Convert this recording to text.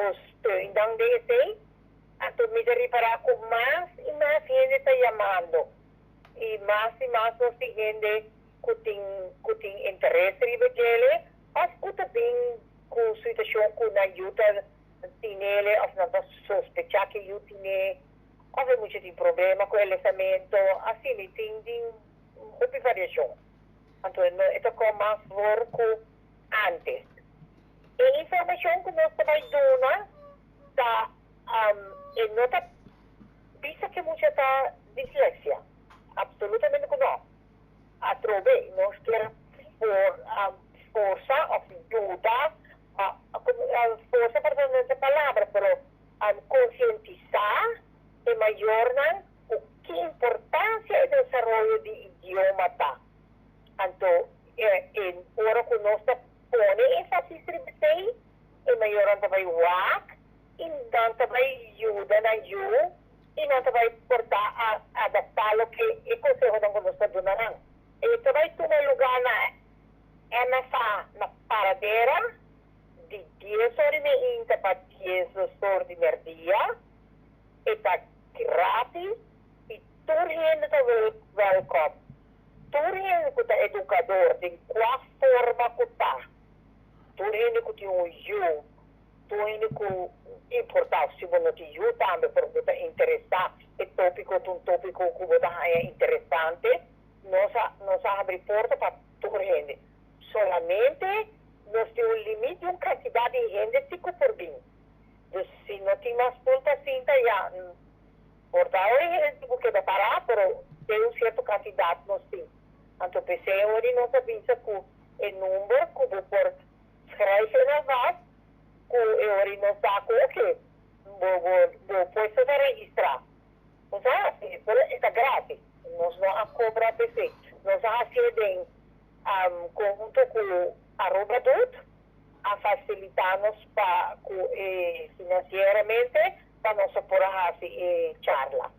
Por steun nan den esei. Anto mi ta ripará ku mas i mas hende ta yamando i mas i mas nos tin hende ku tin interes riba djele òf ku ta bin ku situashon ku nan yu ta tinele òf nan ta sospechá ku yu tine òf e mucha tin problema ku e lesamentu. Asina tin hopi variashon. Anto no e ta kon mas for ku antes. E informashon ku nos ta bai duna ta e no ta bisa ku mucha ta dislexia. Absolutamente ku no. Atrobe, nos ke forsa òf yuda, forsa, perdon, no ta palabra, pero konsientisá e mayornan ku ki importansia e desaroyo di idioma ta. Anto, ora ku nos ta pone énfasis riba esei, e mayornan ta bai wak, i nan ta bai yuda nan yu, i nan ta bai por ta a adaptá loke e konsehonan ku nos ta duna nan. E ta bai tuma lugá na MFA na Paradera, di 10:30 pa 12:00 di mèrdia. E ta gratis i tur hende ta welcome. Tur hende ku ta edukador, di kualke forma ku ta. Tur hende ku tin un yu, tur hende ku importá si bo no tin yu tambe, pasobra ta interesá, e tópiko ta un tópiko ku bo ta interesante, nos a habri porta pa tur hende. Solamente nos tin un limite di un kantidat di hende ku por bin. Dus si no tin mas stoel pa sinta, ya, por ta hende ku keda pará, pero tin un sierto kantidat nos tin. Anto, p'esei nos a bisa ku e number ku bo por schrijf in alvast, ku e ora nos sa ku oké, bo puesto ta registrá. Osea, pero ta gratis. Nos no a kobra p'esei. Nos a hasi den konhunto ku Aruba Doet, a fasilitá nos pa ku finansieramente pa nos por hasi e charla.